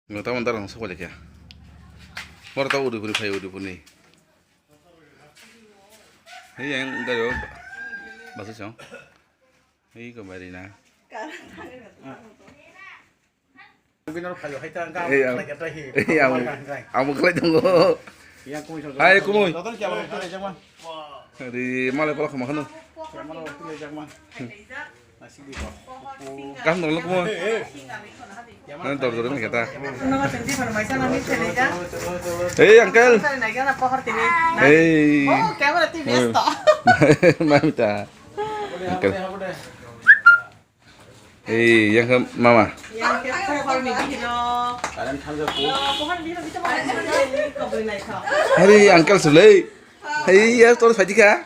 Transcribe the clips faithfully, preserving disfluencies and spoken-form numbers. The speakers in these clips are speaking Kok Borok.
Ngo tamo darang sok pai khe. Boro ta uri guri phai uri guri. Hei yang gari o basa chong. Hei ko bari na. Bini oro phai hai ta ga. Ei, ang, ei, ang, ang bo khlai tongo. Yang kumui so. Hai, kumui. Joto ni camera tu le jama. Ari malai kolok ma khanu. Camera tu le jama. Nasik di ko. Kam dong lo kumui. Nang dor dor ni kata. Ei, uncle. Ei. Oh, camera tu biasa. Mami ta. Uncle. Ei, yang khe mama. Yang khe pohor ni bihino. Current thangjak po. Yo, pohor ni bihino, bihino, bihino, bihino, bihino, bihino. Hari uncle sulai. Hai, ya, tor saji kha.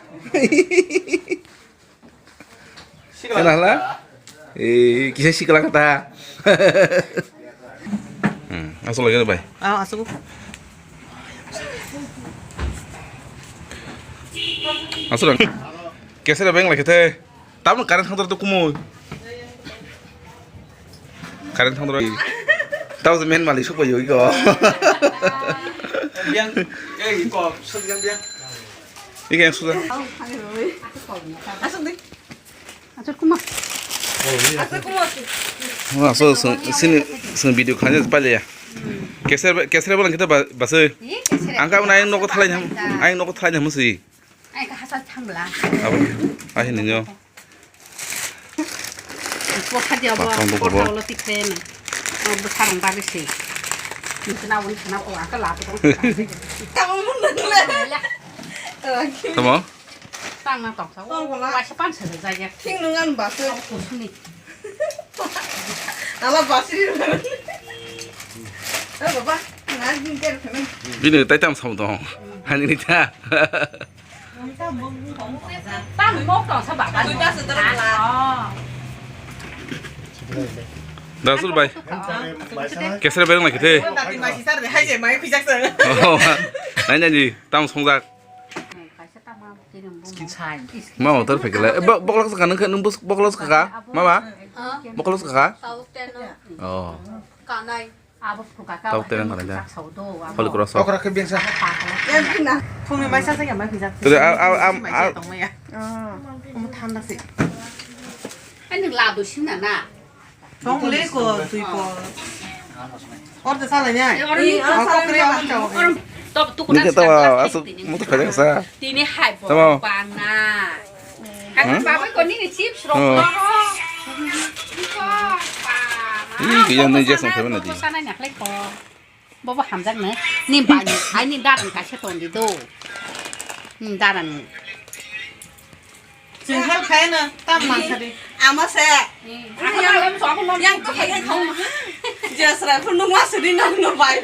Sikla. Kenala? Ei, kisa sikla kata. Hmm, asal lagi bai. Ah, asal. Asal. Kesera beng lagi teh. Tabuk current thangdor to kumui. Current thangdor. Tabuk men mali suko yo iko. Biang, eh, iko, suk biang, biang. Iko yang sudah. Asuk di. Asuk kuma. Asuk kuma. Wah, so, so, sini, sini video khanya pale ya. Keser, keser bolang kita ba-, basui. Iya, keser. Angka mana yang noko thalai nyam, yang noko thalai nyam sih. Ai, ka hasa chambla. Abo, ahi ninyo. Ko kha dia bo, Matang ko ko bo. Tha ulo tik te na. O bo sarong ba bisi. Ni na won na ko aka la ko. Tamo mun na le. Tamo? Tang na tok sa. Tang ko la. Wa sa pan sa ja ya. Thing nung an ba se. Ko suni. Ala basri. Eh, baba, na din ter phemen. Bini tai tam sam dong. Hani ni ta. Tam mok tong sa baba. Tui ta sa ta la. Oh. Dasur bai. Kesre bereng lagi te. Tati masi sar de hai je mai khujak sa. Oh. Nai nai ji tam songjak. Skin shine. Ma motor phekele. Eh, bo-, boklok saka nang khe nang bus-, boklok saka. Mama. Ha? Boklok saka. Tau teno. Oh. Kanai. Tau teno kanai da. Holy Cross. Okra khe biasa. Phungni mai sa sa ya mai khujak. Tole a, a, a, a. Mai sa tong mai ya. Ah. Omo thanda se. Ani labu sina na. Tong le ko tui ko. Or de sala nya. Or ni or ko kre or chao. Ni ke tawa asu mutu kaya sa. Tini hai bo. Tamo. Bana. Hai baba ko ni chips ro. Oh. Ih, yang ni jas sampai mana di? Sana nya khlai ko. Bobo hamjak no. Ni bani, ai ni daran kaisa tondi do. Ni daran. Chwng help khai no, tam man sadi. Ama se. Yang ko hai khai khong. Jasra phun nung ma sadi nang no bai.